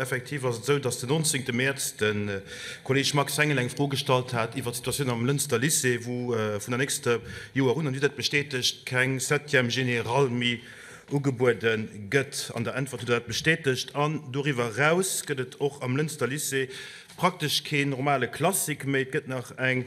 Effektiv ass et esou, dass den 19. Mäerz de Kolleeg Max Hengel eng Fro gestallt hat iwwert d'Situatioun am Lënster Lycée, wou vun der nächste Joer un, an Dir hutt dat bestätegt, keng Septième générale méi ugebuede gëtt. An der Äntwert hutt Der dat bestätegt. An doriwwer eraus gëtt et och am Lënster Lycée praktesch keen normale Classique méi. Et gëtt nach eng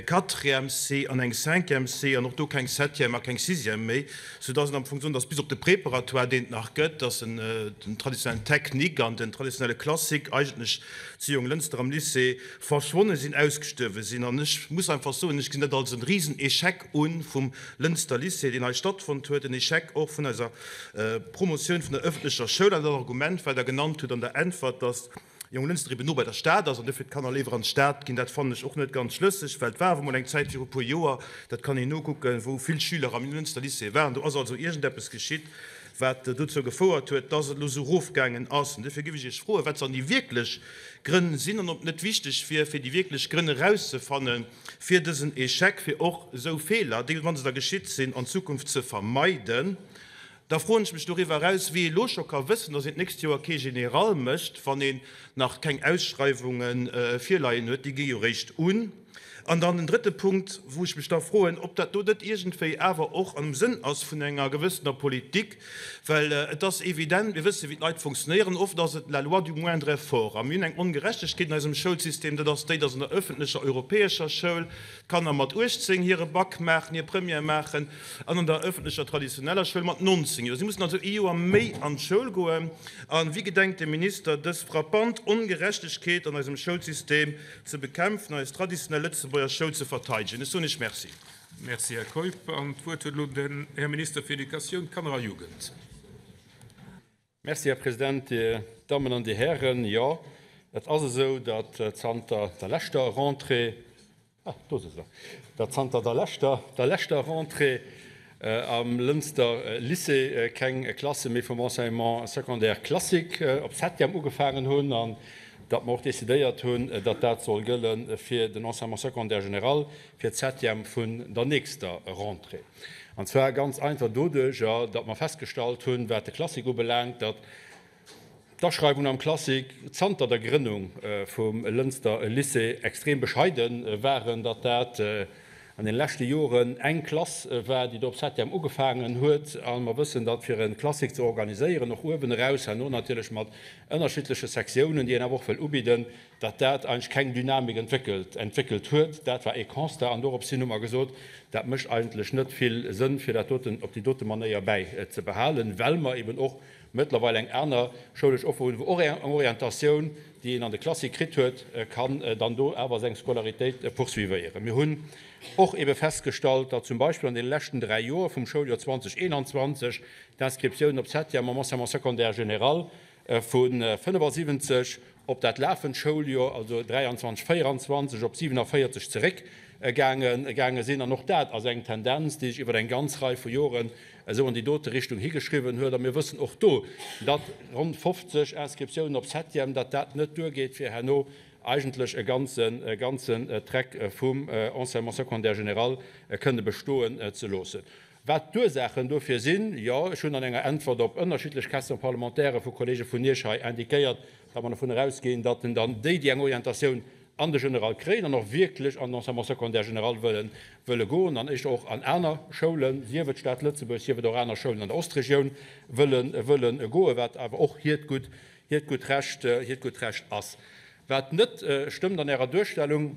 Quatrième C an eng Cinquième C an och do keng Septième a keng Sixième méi, soudass et am Fong soen, dass bis op de Préparatoire, deen et nach gëtt, dass den traditionellen Technique an den traditionelle Classique eigentlech zu Jonglënster am Lycée verschwonne sinn, ausgestuerwe sinn. An ech muss einfach soen, ech gesinn dat als e risen Échec u vum Lënster Lycée, deen hei stattfonnt huet, en Échec och vun eiser Promotioun vun der öffentlecher Schoul. An dat Argument, wat Der genannt hutt an der Äntwert, dass Jonglënster eben no bei der Stad ass an dofir d'Kanner léiwer an d'Stad ginn, dat fannen ech och net ganz schlësseg, well et war awer emol eng Zäit viru puer Joer, dat kann een nokucken, wou vill Schüler am Jonglënster Lycée waren. Do ass also iergendeppes geschitt, wat dozou gefouert huet, dass et elo esou erofgaangen ass. An dofir géif ech Iech froen, wat dann déi wierklech Grënn sinn an ob et net wichteg wier, fir déi wierklech Grënn erauszefannen, fir dësen Échec, fir och esou Feeler, déi, wa se da geschitt sinn, an Zukunft ze vermeiden. Da froen ech mech doriwwer eraus, wéi ee lo scho ka wëssen, datt een d'nächst Joer kee General mécht, wann een nach keng Ausschreiwunge virleien huet. Déi gi jo réischt un. An dann den drëtte Punkt, wou ech mech da froen, ob dat do net iergendwéi awer och am Sënn ass vun enger gewëssener Politik, well et ass evident, mir wësse wéi d'Leit funktionéieren, oft ass et la loi du moindre effort. A mir hunn eng Ongerechtegkeet an eisem Schoulsystem, dat ass déi, datt an der öffentlecher europäescher Schoul d'Kanner mat 18 hire Bac maachen, hir Première maachen, an an der öffentlecher traditioneller Schoul mat 19 Joer. Si mussen also ee Joer méi an d'Schoul goen. A wéi gedenkt de Minister, dës frappant Ongerechtegkeet an eisem Schoulsystem ze bekämpfen an eis traditionell Lëtzebuerger Schoul ze verteidegen? Ech soen Iech Merci. Merci, Här Keup. An d'Wuert huet elo den Här Minister fir Educatioun, Kanner a Jugend. Merci, Här President, Dir Dammen an Dir Hären. Jo, et ass esou, datt zanter der leschter Rentrée, ah, do si se, datt zanter der leschter, der leschter Rentrée am Lënster Lycée keng Klasse méi vum Enseignement secondaire classique op Septième ugefaangen hunn an datt mer och decidéiert hunn, datt dat soll gëlle fir den Enseignement secondaire général fir d'Septième vun der nächster Rentrée. An zwar ganz einfach doduerjer, datt mer festgestallt hunn, wat de Classique ubelaangt, datt d'Aschreiwungen am Classique zanter der Grënnung vum Lënster Lycée extrem bescheide waren, datt dat an deene leschte Joren eng Klass war, déi do op Septième ugefaangen huet. A mer wëssen, datt fir e Classique ze organiséieren, och uewen eraus herno natierlech mat ënnerschiddleche Sektiounen, déi een awer och wëll ubidden, datt dat eigentlech keng Dynamik entwéckelt entwéckelt huet. Dat war ee Constat an doropshin hu mer gesot, dat mécht eigentlech net vill Sënn, fir dat doten op déi dote Manéier bäizebehalen, well mer eben och mëttlerweil eng aner schoulesch Offer hunn, wou och eng Orientatioun, déi een an de Classique kritt huet, kann dann do awer seng Scolaritéit poursuivéieren. Mir hunn och ebe festgestallt, datt zum Beispill an deene leschten dräi Joer, vum Schouljoer 2021, d'Inscriptiounen op Septième am Enseignement secondaire général vu 75 op dat lafend Schouljoer, also 23, 24, op 47 zeréckgaange gaange sinn. An och dat ass eng Tendenz, déi sech iwwer eng ganz Rei vu Joren esou an déi dote Richtung higeschriwwen huet. A mir wëssen och do, datt ronn 50 Inscriptiounen op Septième, datt dat net duergeet, fir herno eigentlech e ganzen, e ganzen Treck vum Enseignement secondaire général kënne bestoen ze loossen. Wat d'Ursaachen dofir sinn, jo, ech hunn an enger Äntwert op ënnerschiddlech Questions parlementaires vu Kollege vun Iech hei indiquéiert, datt mer dovun erausginn, datt en dann déi, déi eng Orientatioun an de General kréien an och wierklech an den Enseignement secondaire général wëllen, wëlle goen an éischter och an aner Schoulen, sief et d'Stad Lëtzebuerg, sief et och aner Schoulen an der Ostregioun, wëllen, wëllen goen, wat awer och hiert gutt, hiert gutt Recht, hiert gutt Recht ass. Wat net stëmmt an Ärer Duerstellung,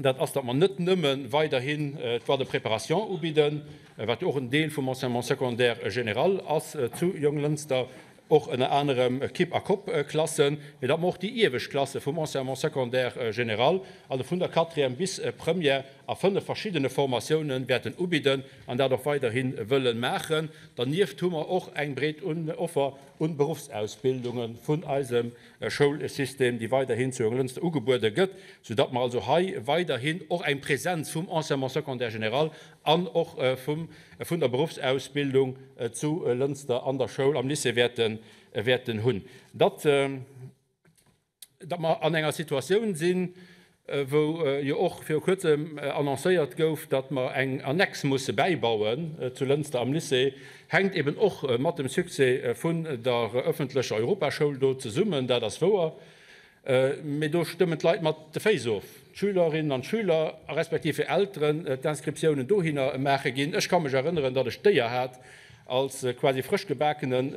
dat ass, datt mer net nëmme weiderhin d'Voie de préparation ubidden, wat jo och en Deel vum Enseignement secondaire général ass zu Jonglënster, och ënner anerem Kip a Kop-Klassen, mee datt mer och déi iewescht Klasse vum Enseignement secondaire général, also vun der Quatrième bis Première, a fënnef verschiddene Formatiounen wäerten ubidden an dat och weiderhi wëlle maachen. Dernieft hu mer och eng breet Offer un Beruffsausbildunge vun eisem Schoulsystem, déi weiderhin zu Jonglënster ugebuede gëtt, soudatt mer also hei weiderhin och eng Präsenz vum Enseignement secondaire général an och vum, vun der Beruffsausbildung zu Lënster an der Schoul, am Lycée wäerten, wäerten hunn. Datt, datt mer an enger Situatioun sinn. wou jo och viru Kuerzem annoncéiert gouf, datt mer eng Annex musse bäibauen zu Lënster am Lycée, hänkt eben och mat dem Succès vun der öffentlecher Europaschoul do zesummen. Dat ass wouer. Mee do stëmmen d'Leit mat de Féiss of, d'Schülerinnen an d'Schüler a respektiv hir Elteren, d'Inscriptiounen dohinner maache ginn. Ech ka mech erënneren, datt ech d'Éier hat, als quasi frësch gebakenen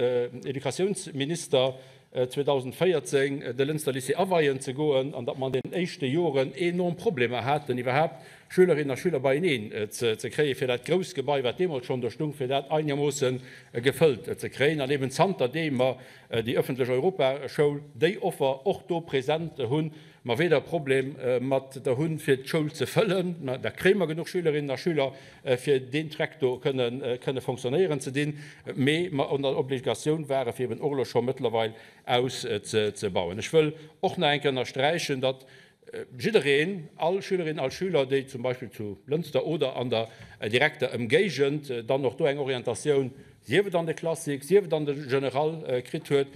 Educatiounsminister 2014 de Lënster Lycée aweien ze goen an datt mer an den éischte Joren enorm Problemer haten, iwwerhaapt Schülerinnen a Schüler beieneen ze kréien, fir dat grousst Gebai, wat deemools schonn do stung, fir dat einegermoosse gefëllt ze kréien. An eben zanterdeem mer déi ëffentlech Europaschoul, déi Offer och do present hunn, mer weder e Problem mat der hunn, fir d'Schoul ze fëllen, da kréie mer genuch Schülerinnen a Schüler, fir deen Track do kënne fonctionnéieren ze dinn, mee mer an der Obligatioun ware fir eben och elo scho mëttlerweil auszebauen. Ech wëll och nach eng Kéier ënnersträichen, datt jiddereen, all Schülerin, all Schüler, déi zum Beispill zu Lënster oder an der direkter Ëmgéigend dann och do eng Orientatioun, sief et an de Classique, sief et an de General kritt huet,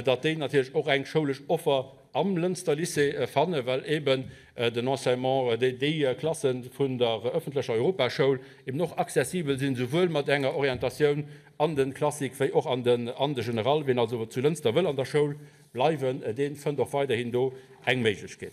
datt déi natierlech och eng schoulesch Offer am Lënster Lycée fannen, well eben den Enseignement, déi Klasse vun der ëffentlecher Europaschoul eben och accessibel sinn, souwuel mat enger Orientatioun an de Classique wéi och an de General. Wien also zu Lënster wëll an der Schoul bleiwen, dee fënnt och weiderhin do eng Méiglechkeet.